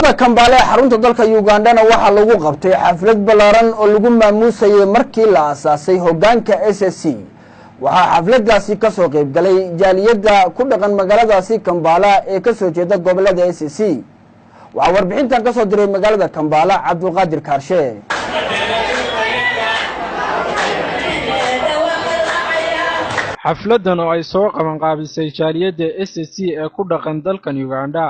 Kambaale, xarunta dalka Ugandhana, waxaa lagu qabtay xaflad ballaaran oo lagu maamuusayay markii la aasaasay hoggaanka SSC. Waxaa xafladaasi kasoo qayb galay jaaliyadda ku dhaqan magaaladaasi Kambaala ee kasoo jeeda gobolada SSC. Waxaa warbixintan kasoo diray magaalada Kambaala Cabdulqaadir Kaarshe. Xafladdan oo ay soo qabanqaabisay jaaliyadda SSC ee ku dhaqan dalkan Ugandha,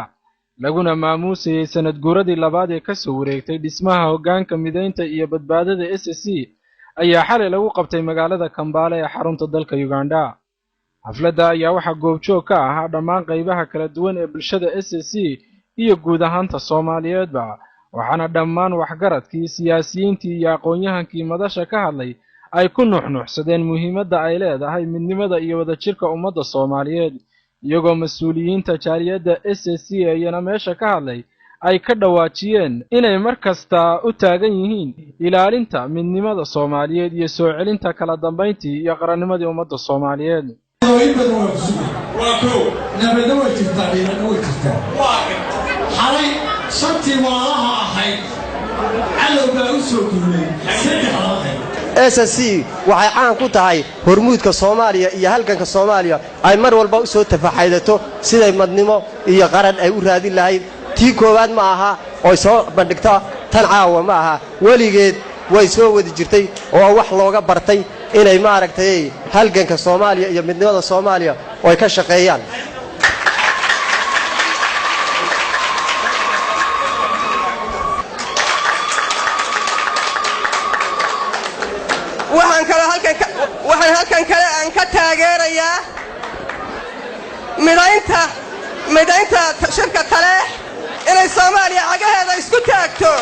laguna maamuusayey sanad guuradii labaad ee kasoo wareegtay dhismaha hoggaanka mideynta iyo badbaadada SSC, ayaa xalay lagu qabtay magaalada Kambaale ee xarunta dalka Ugandha. Xafladda ayaa waxaa goobjoog ka ahaa dhammaan qaybaha kala duwan ee bulshada SSC iyo guud ahaanta Soomaaliyeedba, waxaana dhammaan waxgaradkii, siyaasiyiintii iyo aqoon-yahankii madasha ka hadlay ay ku nuuxnuuxsadeen muhiimadda ay leedahay midnimada iyo wadajirka ummadda Soomaaliyeed, iyagoo mas-uuliyiinta jaaliyadda SSC iyana meesha ka hadlay ay ka dhawaajiyeen inay mar kasta u taagan yihiin ilaalinta midnimada Soomaaliyeed iyo soo celinta kala dambayntii iyo qarannimadii ummadda Soomaaliyeed. In badan waa ku sugay, nabadna way jirtaa, dhiirana way jirtaa. Xalay shantii walaalaha ahayd cadow baa u soo duulay, saddex laba qayb. SSC waxay caan ku tahay hormuudka Soomaaliya iyo halganka Soomaaliya ay mar walba u soo tafaxaydato siday madnimo iyo qaran ay u raadin lahayd. Tii koowaad ma aha oy soo bandhigto tan caawa ma aha, weligeed way soo wadi jirtay oo wax looga bartay inay maaragtay halganka Soomaaliya iyo midnimada Soomaaliya oo ay ka shaqeeyaan. Waxaan kaloo halkan waxaan halkan kale aan ka taageerayaa midaynta shirka Taleex, inay Soomaaliya cagaheeda isku taagto,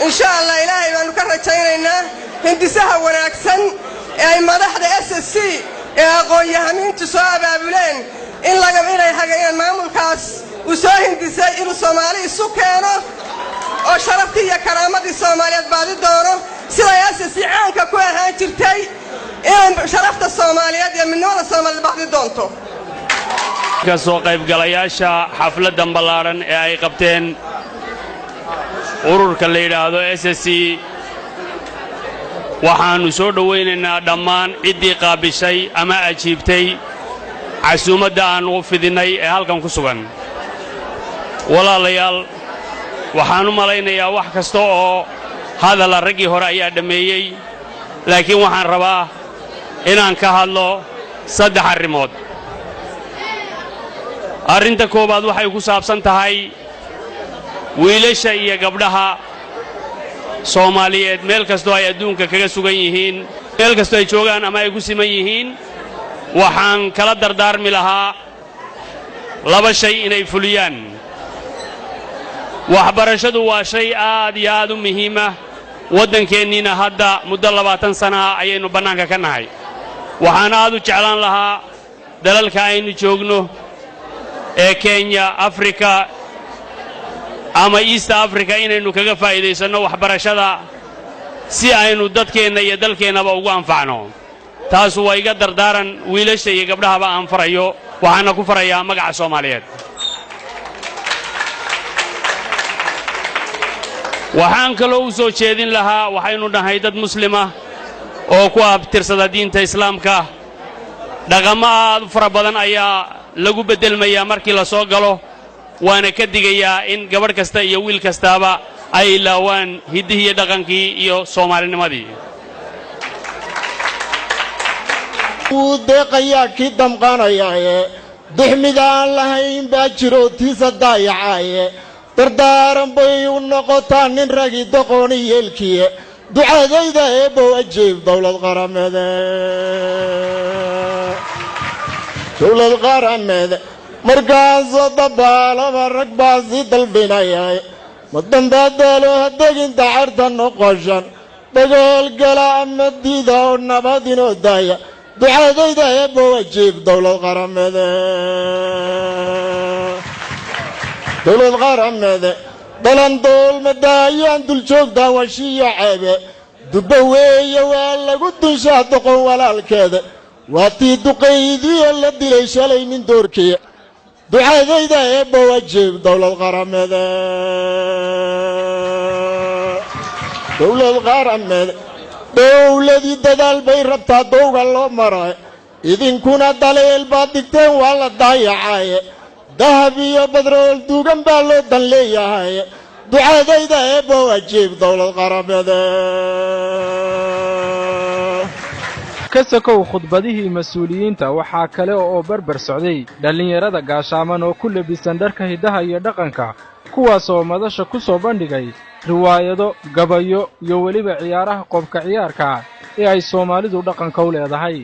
insha Allah. Ilaahay baannu ka rajaynaynaa hindisaha wanaagsan ee ay madaxda SSC ee aqoon-yahamiintu soo abaabuleen in laga inay hagayaan maamulkaas uu soo hindisay inuu Soomaali isu keeno oo sharaftii iyo karaamadii Soomaaliyeed baadi doono, siday SSC caanka ku ahaan jirtay, inay sharafta Soomaaliyeed iyo midnimada Soomaaliyeed baadi doonto. Ka soo qaybgalayaasha xafladdan ballaaran ee ay qabteen ururka la yidhaahdo SSC, waxaannu soo dhowaynaynaa dhammaan ciddii qaabishay ama ajiibtay casuumadda aannu u fidinnay ee halkan ku sugan. Walaalayaal, waxaan u malaynayaa wax kasta oo hadalla raggii hore ayaa dhammeeyey, laakiin waxaan rabaa inaan ka hadlo saddex arrimood. Arrinta koowaad waxay ku saabsan tahay wiilasha iyo gabdhaha Soomaaliyeed meel kastoo ay adduunka kaga sugan yihiin, meel kastoo ay joogaan ama ay ku siman yihiin. Waxaan kala dardaarmi lahaa laba shay inay fuliyaan. Waxbarashadu waa shay aad iyo aad u muhiima. Waddankeenniina hadda muddo 20 sana ah ayaynu bannaanka ka nahay. Waxaan aad u jeclaan lahaa dalalka aynu joogno ee Kenya, Afrika ama East Africa inaynu kaga faa'iidaysanno waxbarashada si aynu dadkeenna iyo dalkeennaba ugu anfacno. Taasu waa iga dardaaran wiilasha iyo gabdhahaba aan farayo, waxaana ku farayaa magaca Soomaaliyeed. Waxaan kaloo u soo jeedin lahaa, waxaynu nahay dad muslima oo ku abtirsada diinta Islaamka. Dhaqammo aad u fara badan ayaa lagu beddelmayaa markii la soo galo, waana ka digayaa in gabadh kasta iyo wiil kastaaba ay ilaawaan hiddihii iyo dhaqankii iyo Soomaalinimadii. Wuu deeqayaa kii damqanayaaye, duxmidaan lahayn baa jiro tiisa daayacaaye. Dardaaran bay u noqotaa nin ragi doqoni yeelkiye. Ducadayda Eebbow ajiib, dowlad qaramede, dowlad qaramede. Markaasoo dabaalaba rag baa sii dalbinayay, ma dambaadaalo hadegin dacarta noqoshan dagaalgala ama diida oo nabad inoo daaya. Ducadayda Eebbow ajiib, dowlad qaramede, dowlad qaramede. Dalandoolma daayaan duljoogtaa washiyo ceebe, dubba weeye waa lagu dunshaa doqon walaalkeeda. Waa tii duqaydiyo la dilay shalay nin doorkiya. Ducadayda eebba wajiib dowlad qaramede, dowlad qaramede. Dowladii dadaal bay rabtaa dowga loo maray, idinkuna daliil baad dhigteen, waa la daayacaye. Dahab iyo badrool duugan baa loo dan leeyahay. Ducadayda eebba wajiib dowlad qaramede. Ka sakow khudbadihii mas-uuliyiinta, waxaa kale oo barbar socday dhallinyarada gaashaaman oo ku labisan dharka hiddaha iyo dhaqanka, kuwaas oo madasha ku soo bandhigay riwaayado, gabayo iyo weliba ciyaaraha qoobka ciyaarka ee ay Soomaalidu dhaqanka u leedahay.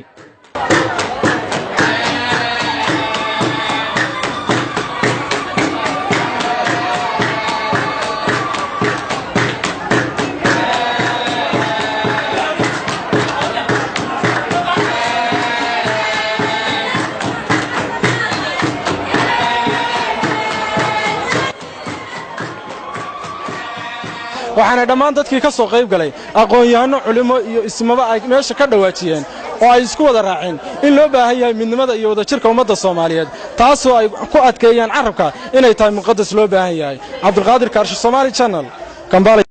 Waxaana dhammaan dadkii ka soo qayb galay, aqoon-yahanno, culimo iyo ismaba, ay meesha ka dhawaajiyeen oo ay isku wada raaceen in loo baahan yahay midnimada iyo wadajirka ummadda Soomaaliyeed, taasoo ay ku adkeeyeen carabka inay tahay muqadas loo baahan yahay. Cabdulqaadir Kaarshe, Somaali Channel, Kambala.